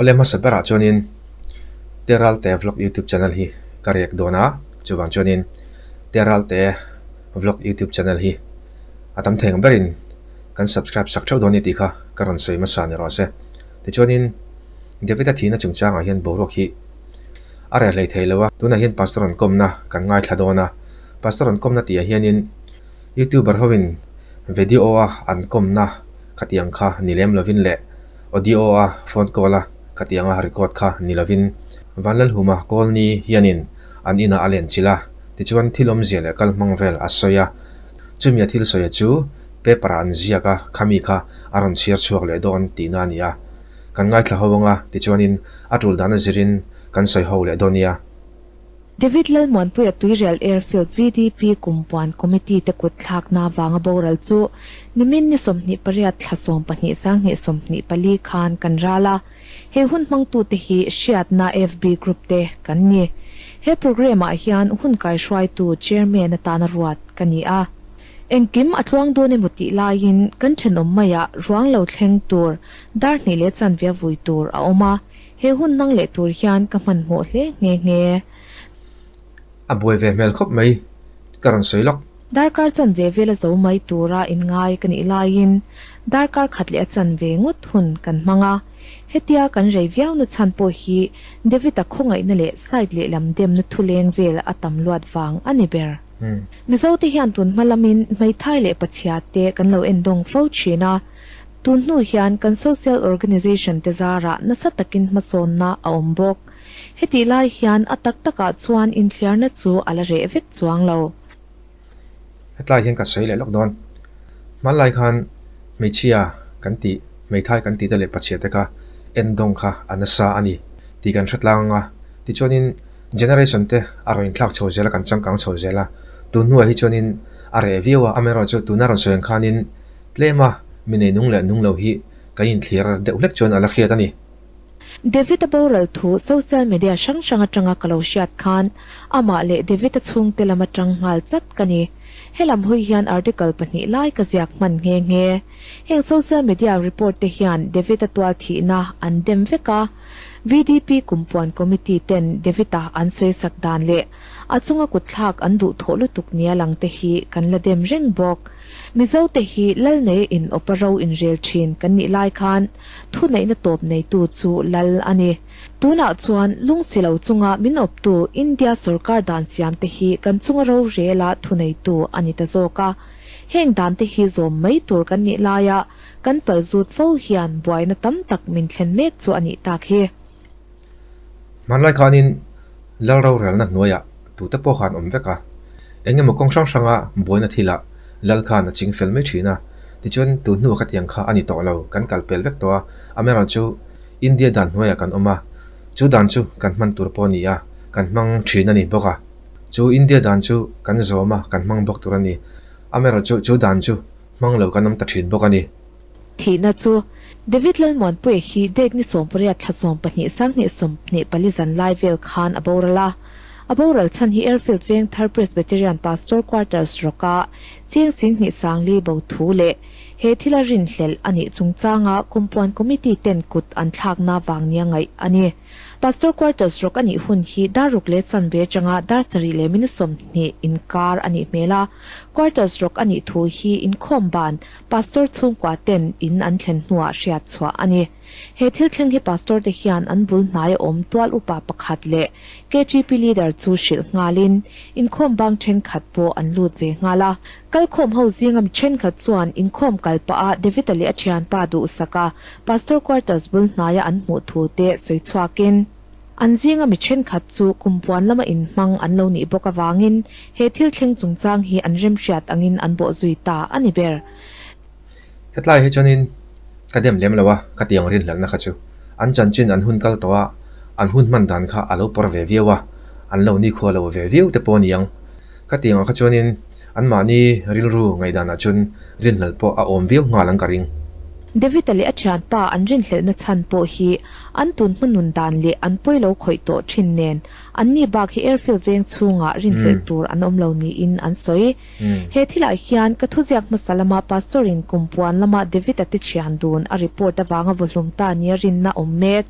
Awle hmasa berah chuanin Teralte Vlog YouTube channel hi ka riak dawn a, chuvang chuanin Teralte Vlog YouTube channel hi a tam thei ang berin kan subscribe sak theuh dawn a ni tih kha ka rawn sawi hmasa ni rawh se. Tichuanin David-a thihna chungchangah hian boruak hi a reh hlei thei lo a, tunah hian Pastor rawn kawmna kan ngaithla dawn a, Pastor rawn kawmna tihah hianin YouTuber hoin video a an kawmna khatiang kha ni lem lovin leh audio a phone call a khatiang a record kha ni lovin Vanlalhuma Kawlni hianin an inah a len chilh a, tichuan thil awmzia leh kal hmang vel a sawi a, chumi a thil sawia chu paper ah an ziak a, khami kha a rawn chhiar chhuak leh dawn tihna a ni a. Kan ngaithla ho anga tichuanin a tul dan a zirin kan sawi ho leh dawn nia. David Lalmuanpuia Tuirial Airfield VDP Kumpuan Committee te kut thlakna avanga boral chu nimin ni 28 thla 12 2024 khan kan ral a. He hun hmangtute hi hriatna FB Group te kan ni. He programme ah hian hun kaihruaitu Chairman atana ruat ka ni a. Engkim a tluang dawn emaw tih laiin kan thenawm maiah ruang lo thleng tur dar hnih leh chanve a vui tur a awm a, he hun hmang leh tur hian ka hmanhmawh hle nghe nghe. A buai ve hmel khawp mai, ka rawn sawi lawk. Darkar chanve vela zo mai tura inngai ka nih laiin darkar khat leh a chanve ngawt hun kan hmang a, hetia kan rei viauna chhan pawh hi David-a khawngaihna leh side lehlam demna thuleng vel a tam luat vang a ni ber. Mizote hian tun hma lamin hmeithai leh pachhia te kan lo endawng fo thin a, tun hnu hian kan social organization te zarah nasa takin hmasawnna a awm bawk. Hetih lai hian a tak takah chuan inthliarna chu a la reh vek chuang lo. Hetlai hian ka sawi leh lawk dawn. Hmanlai khan hmeichhia kan tih, hmeithai kan tih te leh pachhia te kha endawng kha a nasa a ni tih kan hre tlang ang a, tichuanin Generation te a rawn inthlak chho zel a, kan changkang chho zel a, tun hnuah hi chuanin a reh viau a, amaherawhchu tuna rawn sawi ang khanin tlema mi nei nung leh nung lo hi kan inthlir deuh hlek chuan a la hriat a ni. David-a boral thu social media hrang hrang atanga ka lo hriat khan amah leh David-a chhungte lam atang nghal chat ka ni. Helam hawi hian article pahnih lai ka ziak hman nghe nghe. Heng social media report te hian David-a tual thihna an dem vek a, VDP Kumpuan Committee ten David-a an sawisak dan leh a chunga kutthlak an duh thawh lutuk nia lang te hi kan la dem reng bawk. Mizo te hi lal nei in awpa ro inrel thin kan nih lai khan thuneihna tawp neitu chu lal a ni. Tunah chuan lungsi lo chunga min awptu India sorkar dan siam te hi kan chunga rorela thuneitu a ni ta zawk a. Heng dan te hi zawm mai tur kan nih laia kan pal zut fo hian buaina tam tak min thlen mek chu a nih tak hi. Hmanlai khanin lal rorelna hnuaiah tute pawh khan awm vek a, eng emaw kawng hrang hranga buaina thilah lal khan a ching fel mai thin a, tichuan tun hnuah khatiang kha a ni tawh lo, kan kal pel vek tawh a, amaherawhchu India dan hnuaiah kan awm a, chu dan chu kan hman tur pawh a ni a, kan hmang thin a ni bawk a. Chu India dan chu kan zawm a, kan hmang bawk tur a ni. Amaherawhchu chu dan chu hmang lo kan awm ta thin bawk a ni. Thihna chu David Lalmuanpuia hi date ni 18 thla 12 2024 zan lai vel khan a boral a. A boral chhan hi Airfield Vengthar Presbyterian Pastor Quarters rawka cheng 20 sangli bo thu leh he thila rinhlelh a nih chungchanga Kumpuan Committee ten kut an thlakna vang nia ngaih a ni. Pastor Quarters rawk a nih hun hi dar ruk leh chanve atanga dar sarih leh minute 20 inkar a nih hmel a. Quarters rawk a nih thu hi inkhawm ban Pastor chhungkua ten in an thlen hnuah hriat chhuah a ni. He thil thleng hi Pastor te hian an bul hnaia awm tual upa pakhat leh KTP leader chu hrilh nghalin inkhawm bang thenkhat pawh an lut ve nghal a. Kalkhawm ho zinga mi thenkhat chuan inkhawm kal pah a David-a leh a thianpa duhsak a Pastor Quarters bul hnaia an hmuh thu te sawi chhuakin, an zinga mi thenkhat chu kumpuan lama inhmang an lo nih bawk avangin he thil thleng chungchang hi an remhriat angin an bawh zui ta a ni ber. Hetlai hi chuanin ka dem lem lo a, ka tiang rinhlalhna kha chu an chanchin an hun kal tawh a, an hun hman dan kha a lo pawr ve viau a, an lo nikhua lo ve viau te pawh a ni ang. Ka tiang ah kha chuanin anmahni rilru ngaihdanah chuan rinhlelh pawh a awm viau nghal ang ka ring. David-a leh a thianpa an rinhlelhna chhan pawh hi an tun hma nun dan leh an pawi lo khawih tawh thin nen anni bak hi airfield veng chhungah rinhlelh tur an awm lo niin an sawi. He thilah hian ka thuziak hmasa lama Pastor in kumpuan lama David-a te thian dun a report avanga vawhlum ta nia rinna awm mek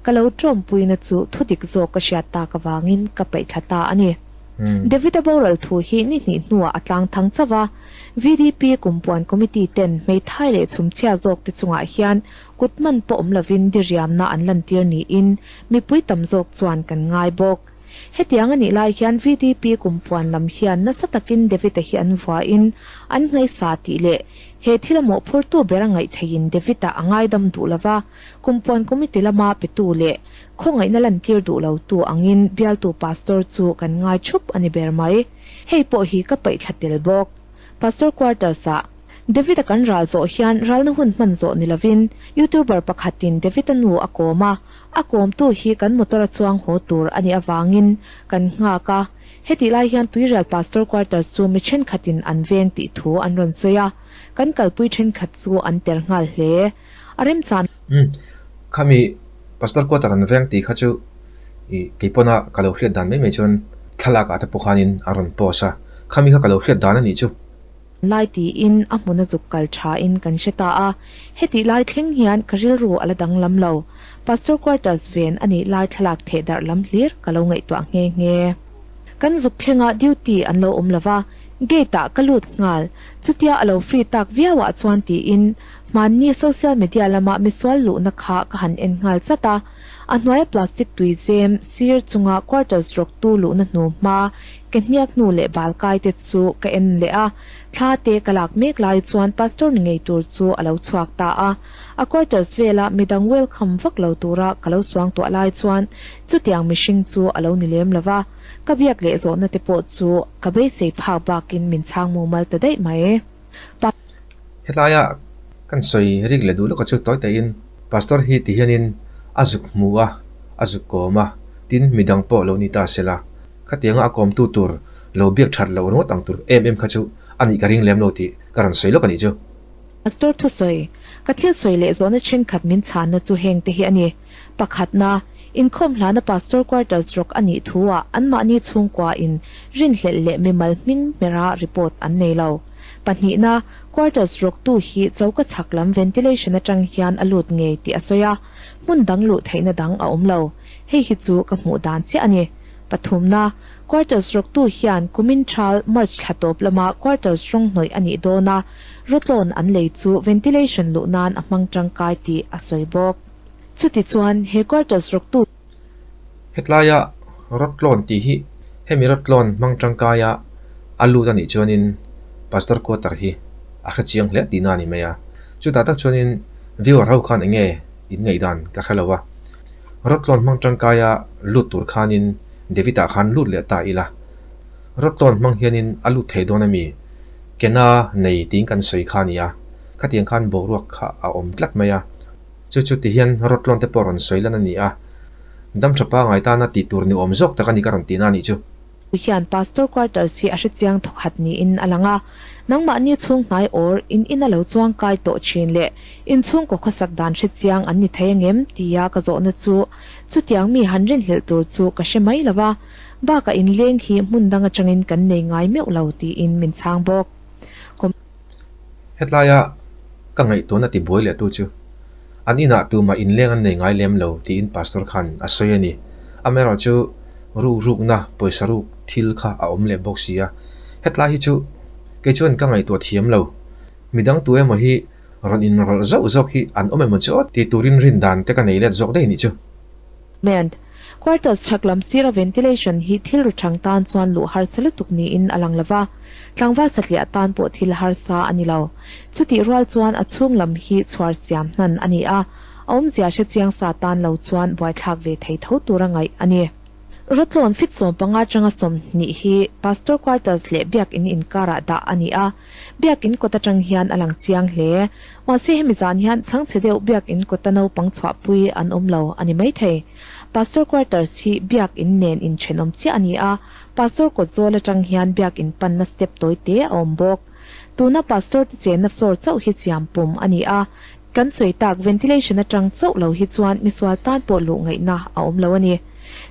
ka lo tawmpuina chu thudik zawk ka hriat tak avangin ka paihthla ta a ni. David-a boral thu hi ni hnih hnuah a tlang thang chauh a, VDP kumpuan committee ten hmeithai leh chhumchhia zawk te chungah hian kut man pawh awm lovin diriamna an lantir niin mipui tam zawk chuan kan ngai bawk. Hetiang a nih lai hian VDP kumpuan lam hian nasa takin David-a hi an vuahin an ngaihsa tih leh he thil a mawhphurtu ber a ngaih theihin David-a a ngaidam duh lova kumpuan committee lama petu leh Khawngaihna lantir duh lo tu angin bialtu pastor chu kan ngai thup a ni ber mai. Hei pawh hi ka paih thla tel bawk. Pastor quarters ah David-a kan ral zawh hian ralna hun hman zawh ni lovin YouTuber pakhatin David-a nu a kawm a, a kawmtu hi kan motor a chuang haw tur a nih avangin kan nghak a. Hetih lai hian Tuirial Pastor quarters chu mi thenkhatin an veng tih thu an rawn sawi a, kan kalpui thenkhat chu an ter nghal hle. A remchan. Umm, khami Pastor quarter an veng tih kha chu ih kei pawna ka lo hriat dan mai mai chuan thlalak ah te pawh khanin a rawn post a, khami kha ka lo hriat dan a nih chu. Lai tiin a hmuna zuk kal tha in kan hre ta a, hetih lai thleng hian ka rilru a la danglam lo. Pastor quarters ven a nih lai thlalak theh darh lam hlir ka lo ngaihtuah nghe nghe. Kan zuk thlengah duty an lo awm lo va, gate ah ka lut nghal, chutia a lo free tak viau ah chuan tiin Hmanni social media lama misual luhna kha ka han en nghal chat a, a hnuaia plastic tui zem sir chunga quarters rawktu luhna hnu hma ke hniak hnu leh bal kai te chu ka en leh a, thla te ka lak mek lai chuan pastor ni ngei tur chu a lo chhuak ta a, a quarters vela midang welcome vak lo tura ka lo suangtuah lai chuan chutiang mihring chu a lo ni lem lova, ka biak leh zawhna te pawh chu ka beisei phak bakin min chhang mumal ta daih mai. Helaia kan sawi rik leh duh lawk a chu tawi tahin Pastor hi ti hianin a zuk hmu a, a zuk kawm a, tin midang pawh lo ni ta sela, khatianga a kawmtu tur lo biak that loh ringawt ang tur em em kha chu a nih ka ring lem lo tih ka rawn sawi lawk a nih chu. Pastor thusawi, ka thil sawi leh zawhna thenkhat min chhanna chu heng te hi a ni. Pakhatna, inkhawm hlana Pastor quarters rawk a nih thu ah anmahni chhungkua in rinhlelh leh mimal hming hmera report an nei lo. Pahnihna, quarters rawktu hi choka chhak lam ventilation atang hian a lut ngei tih a sawi a, hmun dang luh theihna dang a awm lo. Hei hi chu ka hmuh dan chiah a ni. Pathumna, quarters rawktu hian kumin thal March thla tawp lama quarters rawng hnawih a nih dawn a, rawtlawn an lei chu ventilation luh nan a hmang tangkai tih a sawi bawk. Chutichuan, he quarters rawktu. Hetlaia rawtlawn tih hi hemi rawtlawn hmang tangkaia a lut a nih chuanin Pastor quarter hi a hre chiang hle tihna a ni mai a. Chutah tak chuanin viewer ho khan enge in ngaihdan ka hre lo a. Rawtlawn hmang tangkaia lut tur khanin David-ah khan lut leh ta ila. Rawtlawn hmang hianin a lut thei dawn a mi? Kena nei tiin kan sawi kha a ni a. Khatiang khan boruak kha a awm tlat mai a. Chu chu ti hian rawtlawn te pawh rawn sawi lan a ni a, dam tha pangai tana tih tur ni awm zawk tak a ni ka rawn tihna a nih chu. Hian Pastor Quarters hi a hre chiang thawkhat niin a lang a, nangmahni chhung hnai awr in ina lo chuang kai tawh thin leh inchhungkaw khawsak dan hre chiang an ni thei angem tia ka zawhna chu chutiang mi han rinhlelh tur chu ka hre mai lo va, bakah inleng hi hmun dang atangin kan nei ngai meuh lo tiin min chhang bawk. Hetlaia ka ngaihtuahna tibuai leh tu chu an inah tumah inleng an nei ngai lem lo tiin Pastor khan a sawi a ni. Amaherawh chu ruk rukna pawisa ruk thil kha a awm leh bawk si a. Hetlai hi chu kei chuan ka ngaihtuah thiam lo. Midang tu emaw hi rawn inrawlh zauh zawk hi an awm emaw chu aw ti turin rin dan te ka nei let zawk daih nih chu. Ment. Quarters chhak lam sira ventilation hi thil ru thang tan chuan luh harsa lutuk niin a lang lova, tlangval satliah tan pawh thil harsa a ni lo. Chutih rual chuan a chhung lam hi chhuar siam hnan a ni a, a awmzia hre chiang sa tan lo chuan buaithlak ve thei tho tura ngaih a ni. Rawtlawn fit 15 atanga 20 hi Pastor Quarters leh Biak In inkarah dah a ni a, Biak In kawt atang hian a lang chiang hle. Mahse hemi zan hian chhangchhe deuh Biak In kawta naupang chhuahpui an awm lo a ni maithei. Pastor Quarters hi Biak In nen inthenawm chiah a ni a, Pastor kawt zawl atang hian Biak In panna step tawi te a awm bawk. Tuna Pastor te chenna floor chauh hi siam pum a ni a. Kan sawi tak ventilation atang chauh lo hi chuan misual tan pawh luh ngaihna a awm lo a ni.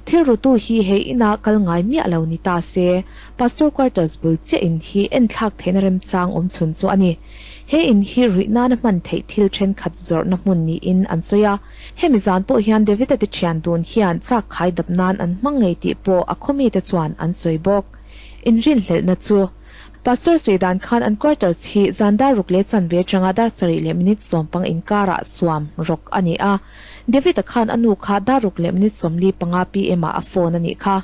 Thil rutu hi he inah kal ngai miah lo ni ta se, Pastor Quarters bul chiah in hi enthlak theihna remchang awm chhun chu a ni. He in hi ruih nana hman theih thil thenkhat zawrhna hmun niin an sawi a. Hemi zan pawh hian David-a te thian dun hian chak khai dap nan an hmang ngei tih pawh a khaw mite chuan an sawi bawk. Inrinhlelhna chu. Pastor sawi dan khan an quarters hi zan dar ruk leh chanve atanga dar sarih leh minute sawmpang inkarah suam rawk a ni a. David-a khan a nu kha dar ruk leh minute 45 PM ah a phone a nih kha.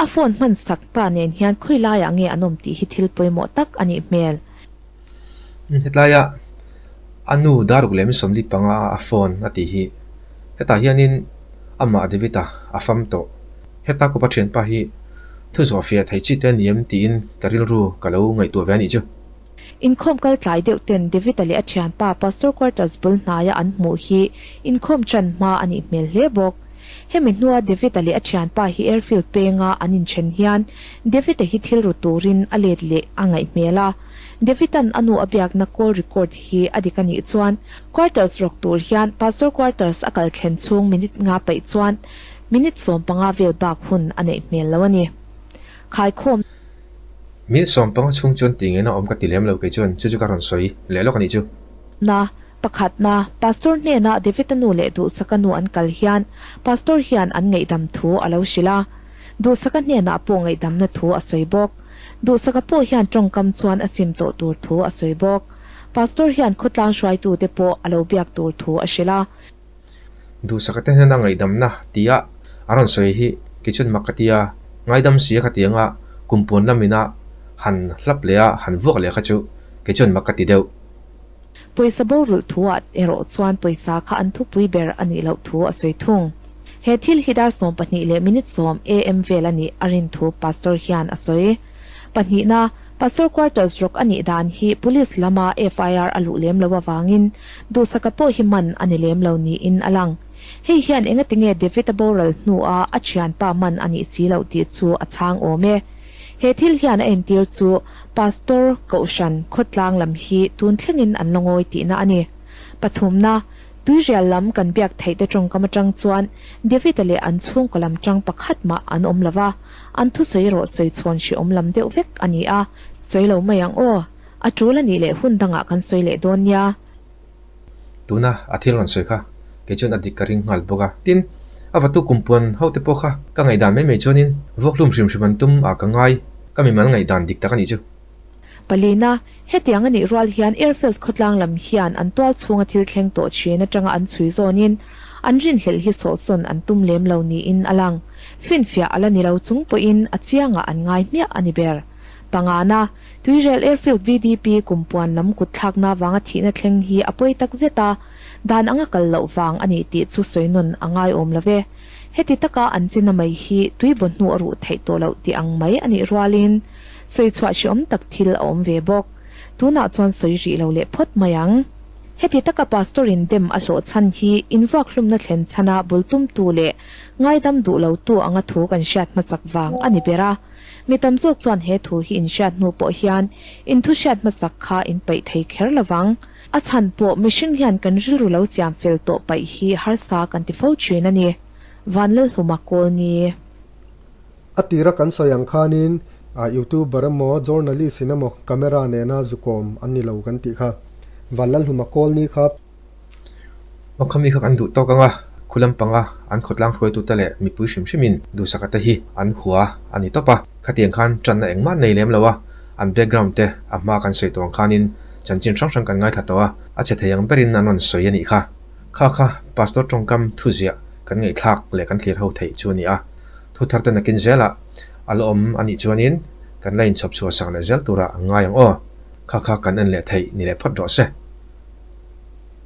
A phone hman sak pa nen hian khawi laiah nge an awm tih hi thil pawimawh tak a nih hmel. Hetlaia a nu dar ruk leh minute 45 a phone a tih hi hetah hianin amah David-a a fam tawh. Heta kawpa thianpa hi thu zawh fiah thei chi te a ni em tiin ka rilru ka lo ngaihtuah ve a nih chu. Inkhawm kal tlai deuh ten David-a leh a thianpa Pastor Quarters bul hnaia an hmuh hi inkhawm chan hma a nih hmel hle bawk. Hemi hnua David-a leh a thianpa hi airfield penga an inthen hian David-a hi thil ru turin a let leh a ngaih hmel a. David-a'n a nu a biakna call record hi a dik a nih chuan Quarters rawk tur hian Pastor Quarters a kal thlen chhung minute nga paih chuan Minute 15 vel bak hun a neih hmel lo a ni. Khaikhawm. Minute 15 chhung chuan tih ngei na awm ka ti lem lo kei chuan chu chu ka rawn sawi leh lawk a nih chu. Na, pakhatna, Pastor hnena David-a nu leh Duhsaka nu an kal hian Pastor hian an ngaihdam thu a lo hrilh a. Duhsaka hnenah pawh ngaihdamna thu a sawi bawk. Duhsaka pawh hian tawngkam chuan a sim tawh tur thu a sawi bawk. Pastor hian khawtlang hruaitute pawh a lo biak tur thu a hrilh a. Duhsaka te hnena ngaihdamna tia a rawn sawi hi kei chuan mak ka ti a, ngaidam si a ka ti anga kum puan lamina han hlap leh a han vuak leh kha chu kei chuan mak ka ti deuh. Pawisa borulh thuah erawh chuan pawisa kha an thupui ber a nih loh thu a sawi thung. He thil hi dar 12 leh minute 10 AM vel a nih a rin thu Pastor hian a sawi. Pahnihna, Pastor Quarters rawk a nih dan hi Police lama FIR a luh lem loh avangin Duhsaka pawh hi man a ni lem lo niin a lang. Hei hian engatinge David-a boral hnua a thianpa man a nih si loh tih chu a chhang awm e. He thil hian a entir chu Pastor, Kohhran, khawtlang lam hi tun thlengin an la ngawi tihna a ni. Pathumna, Tuirial lam kan biak theih te tawngkam atang chuan David-a leh an chhungkaw lam tang pakhat mah an awm lo va, an thusawi erawh sawi chhawn hrehawm lam deuh vek a ni a. Sawi lo mai ang aw. A tul a nih leh hun dangah kan sawi leh dawn nia. Tuna a thil rawn sawi kha kei chuan a dik ka ring nghal bawk a. Tin, a vatu kumpuan ho te pawh kha ka ngaihdan mai mai chuanin vuakhlum hrim hrim an tum ah ka ngai, ka mimal ngaihdan dik tak a nih chu. Palina, hetiang a nih rual hian Airfield khawtlang lam hian an tual chhunga thil thleng tawh thin atanga an chhui zawnin an rinhlelh hi sawhsawn an tum lem lo niin a lang. Finfiah a la ni lo chung pawhin a chiangah an ngai hmiah a ni ber. Pangana, Tuirial Airfield VDP kumpuan lam kut thlakna vanga thihna thleng hi a pawi tak zet a, dan anga kal loh vang a nih tih chu sawi nawn a ngaiawm lo ve. Heti taka an china mai hi tui baw hnu a ruh theih tawh loh tih ang mai a nih rualin sawi chhuah hrehawm tak thil a awm ve bawk. Tunah chuan sawi rih lo leh phawt mai ang. Heti taka Pastor in dem a hlawh chhan hi invuakhlumna thlen chhana bul tumtu leh ngaidam duh lotu anga thu kan hriat hmasak vang a ni ber a. Mi tam zawk chuan he thu hi in hriat hnu pawh hian in thu hriat hmasak kha in paih thei kher lo vang. A chhan pawh mihring hian kan rilru lo siam fel tawh paih hi harsa kan ti fo thin a ni. Vanlalhluma Kawlni. A tira kan sawi ang khanin Youtuber emaw Journalist in emaw camera nena zukawm an ni lo kan tih kha. Vanlalhluma Kawlni kha. Aw khami kha kan duh tawk ang a, khu lampanga an khawtlang hruaitute leh mipui hrim hrimin duhsaka te hi an hua a ni tawp a. Khatiang khan tanna engmah nei lem lo a, an background te a hma kan sawi tawh ang khanin chanchin hrang hrang kan ngaithla tawh a, a che thei ang berin an rawn sawi a nih kha. Kha kha Pastor tawngkam thuziah kan ngaihthlak leh kan thlir ho theih chu a ni a. Thu thar te nakin zelah a la awm a nih chuanin kan la inchhawp chhuah sak leh zel turah ngai ang aw. Kha kha kan en leh theih ni leh phawt rawh se.